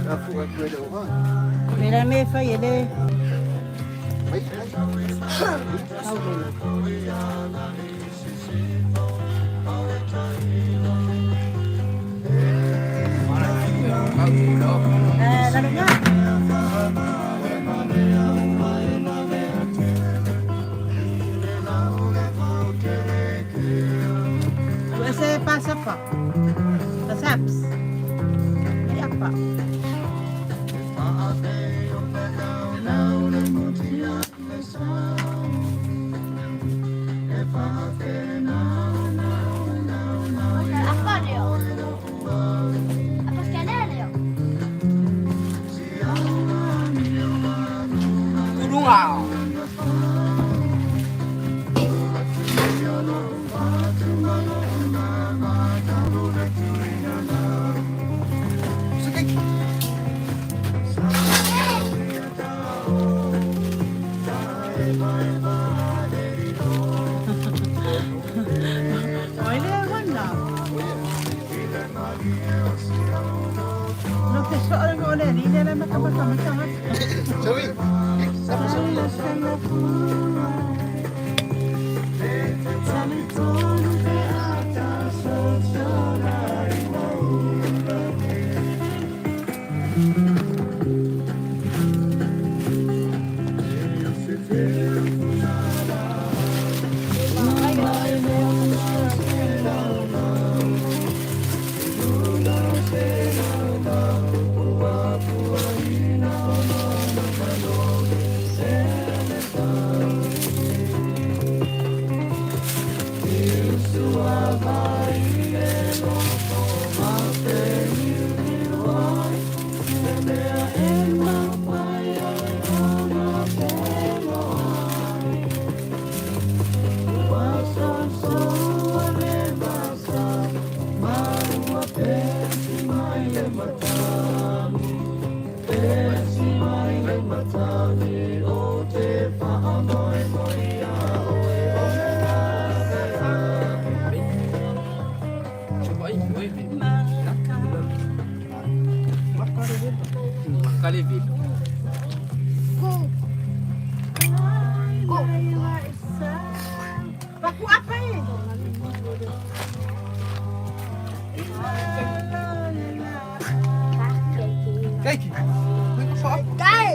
Me la me fai ele. Eh, lalo nga. Ese pasa pa. Pasaps. Ay apa. Apa dia? Apa sekalian dia? Tudung ah. Oile wala. No te so ngo le ni le maka maka maka. Sorry. Siapa sorry? Cuba ai, oi. Kali bil. Go. Go. Baku apa eh? Kaki. Kai.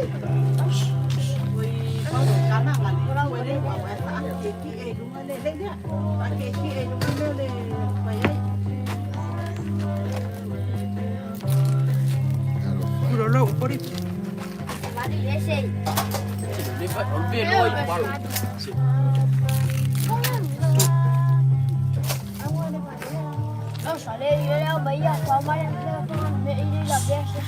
Mari ese. Le va le loi balo. Oh, sale, yo le voy a tomar el teléfono, me iré la pieza.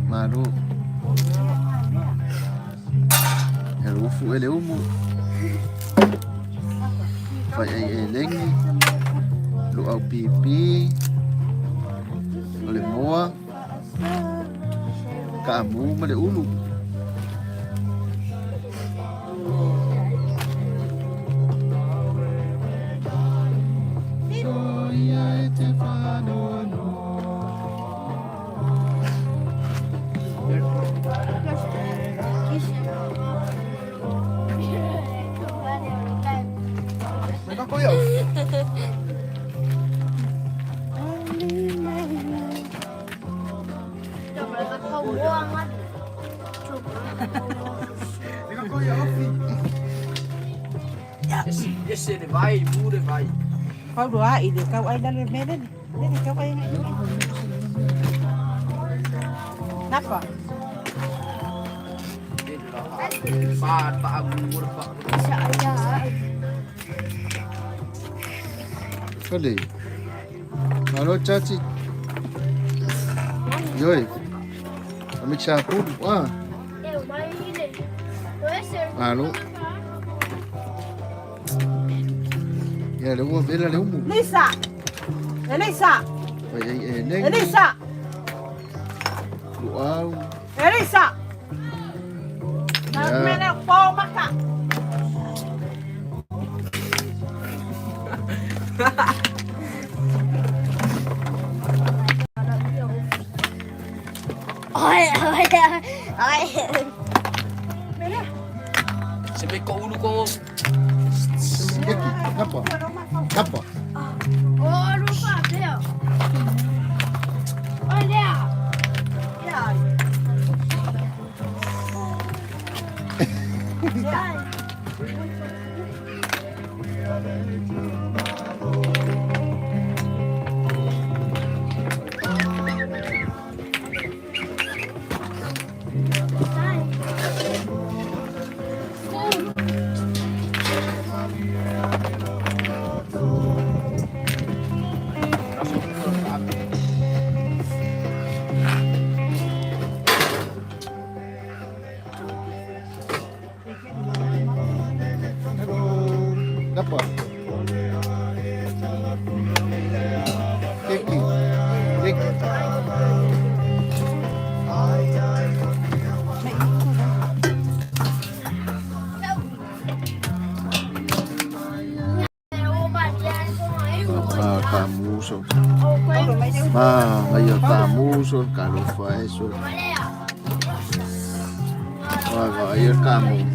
Malo. Ele ufu ele umu. Fai ai elengi. Lu au pipi. O le moa. Ka amu ma le ulu. Soia e te whanoa no. Ese le vai, mure vai. Kau doa ile kau ai dalam mele ni. Lele kau ai ni. Napa? Fa pa mure pa. Fale. Malo chachi. Yoi. Ami chapu. Ah. Malo. Ia le ua vela le umu. Lisa. Elisa. Pai ai e neng. Elisa. Luau. Elisa. Ya. Mene po maka. Oi, oi, oi. Mene. Se me ko ulu ko Keki. Napa. Napa. Ô, Lufa, meu. Olha. Ya. Hello. Napa. Keki. Keki. Ah, kamuso. Ma, ngayon kamuso, kalufa eso. Ah, ngayon kamu.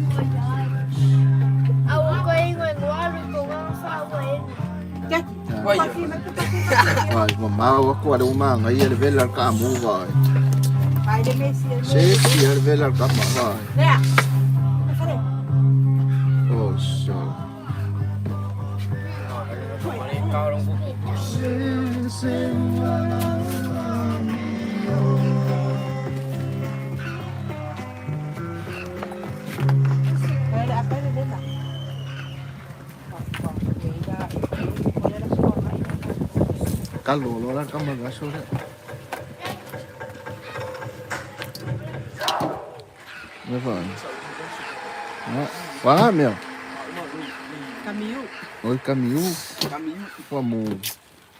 Wai. Ai, mamau aku ada uma ngai le vela kamu vai. Ai de mesi. Se si le vela kamu vai. Lea. Fare. Oh, so. Ada apa ini Lea? Kalau lo kamu gaso. Levan. Wah, meu. Kamiu. Oi, kamiu. Kamiu. Pamu.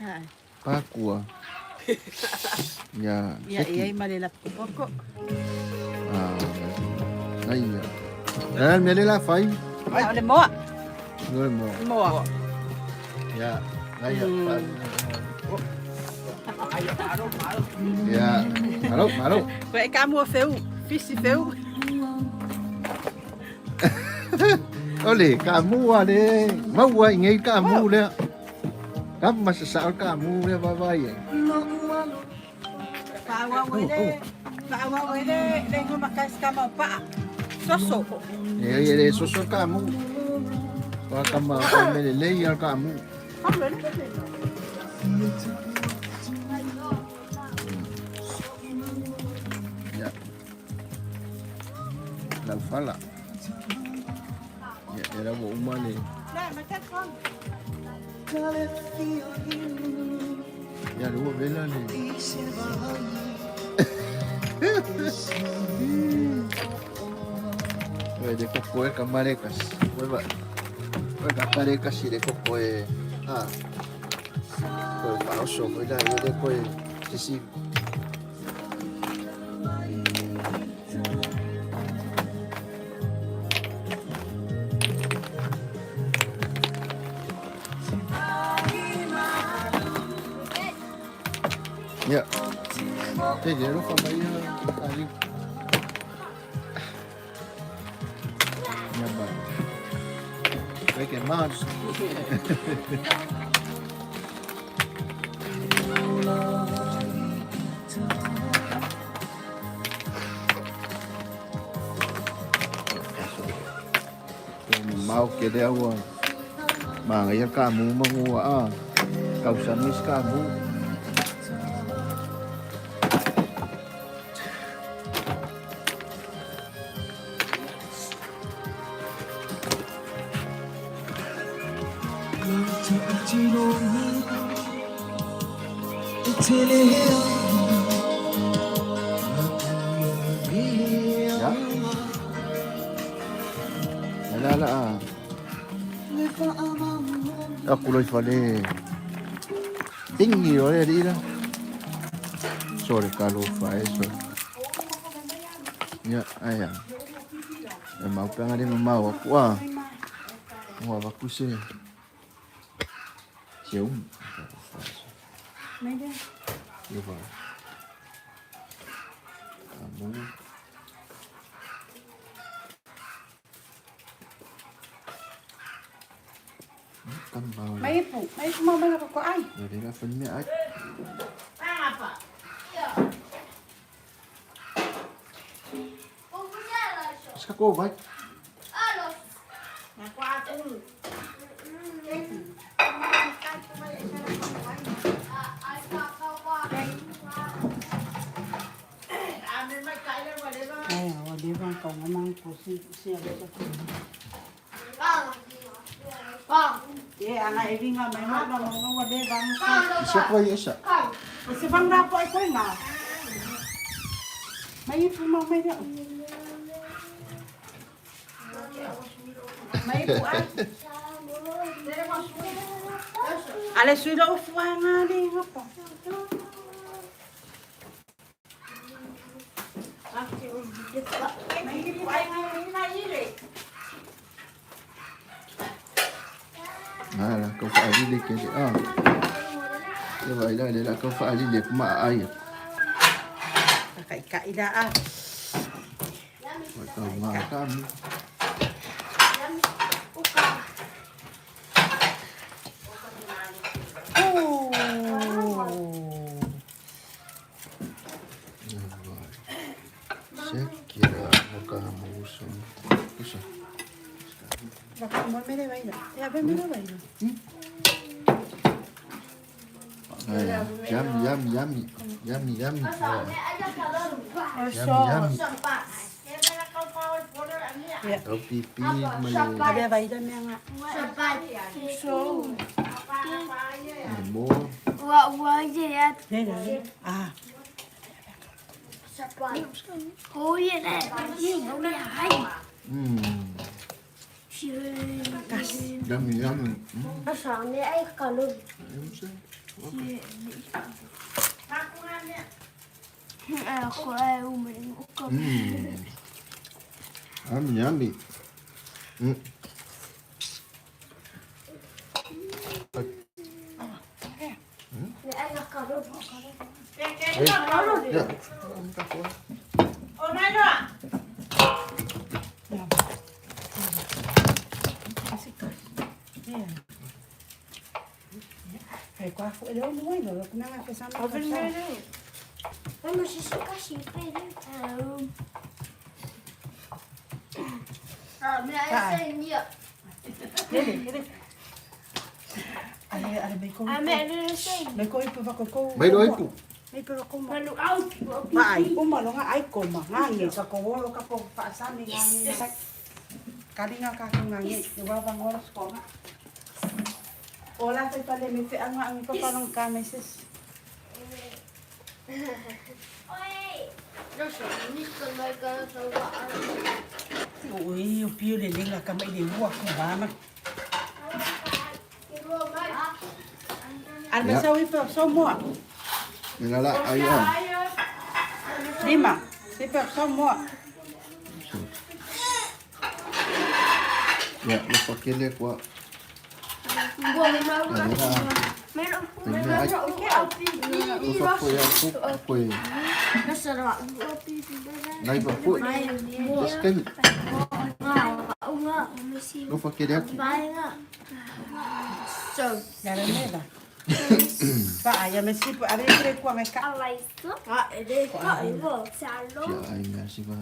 Ha. Pakua. Ya. Ya, iya malelap ko. Ah. Ai. Eh, me le la fai. Ya, ole moa. No mo. Moa. Ya. Ai. Ya. Malo, malo. Koe kamu feu, fisi feu. Ole, kamu ale. Maua ngai kamu le. Kam masasal kamu le bye bye. Paawa wele. Paawa wele, lengo makas kama pa. Soso. Eh, ele soso kamu. Wa kama mele le ya kamu. Ya. La fala. Ya, era bo umale. La, makas kon. Ya luego vela le. Oye, de coco e camarecas. Oye, oye, camarecas y de coco e. Ah. Oye, famoso, oye, la de coco e. Sí, sí. Ya. Te quiero familia. Ali. Ya va. Hay que más. Mau ke dia wa. Mga kamu mangua ah. Kau samis kamu. Ya. Alala ah. Aku loi fale. Tingi o le ira. Sore kalo fa eso. Ia, aia. E mau panga le mamau aku a. Ua vaku se. Se um. Ia va. Amu. Kam mau. Mai pu, mai pu mau mai ko ai. Ia le la fani mea ai. 我不见了， Ska ko vai. 二楼。 Ai, o de van ko mang ko si si ale ko. E ana e vinga mai ma na mo wa de van ko. Isa ko ai esa. O se van ra po ai ko nga. Mai pu mau mai da. Mai pu ai. Ale sui lo fuanga le ngapa. Mai pu ai ngai na ile. Ah, la kau fa ali le ke ah. Ia vai la le la kau fa ali le kuma ai. Kai kai da a. Wa tau ngā kami. Oh. Ia vai. Se kira mo ka mo uso. Uso. Baka mo mere vai da. Ya be mere vai da. Ai, yummy, yummy, yummy. Yummy, yummy. Yummy, yummy. Ya. Tau pipi ma le Ave vai da me nga. le mo. 我我也要 Ne da. Ah. 我也来，我也来。 Yummy, yummy. 那上面爱搞路。哎，回来我们我搞。 Yummy, yummy. 你爱搞路。 Ya. O nai da. Ai qua fu le mo ino lo na nga sa ma. 我们是是个新飞的。啊，没来生日。 Ale ale me ko. 啊，没来生日。 Me ko ipu va ko ko. Mai ro ipu. Me ipu va ko ma. 我录 out。 Ma ai uma lo nga ai ko ma nga nge ka ko wolo ka ko fa sa mi nga nge. Kali nga ka ko nga nge. Ni wa va ngolo sko nga. Ola te pale me te anga ang ko parang ka meses. 那什么，你怎么跟着我？ Ui, o pio le lenga ka mai le ua ko ba ma. Al me sa ui pe so mo. Me la la ai ah. Lima, se pe so mo. Ya, lo fa kele kwa. 我没没没没 Lo fa ko ya ku ko. 那是了，我必须得。 Nai ba ku. Just Lo fa kele aku. Ya le me da. Fa ya me si ale pre kwa me ka. Ya ai me si va.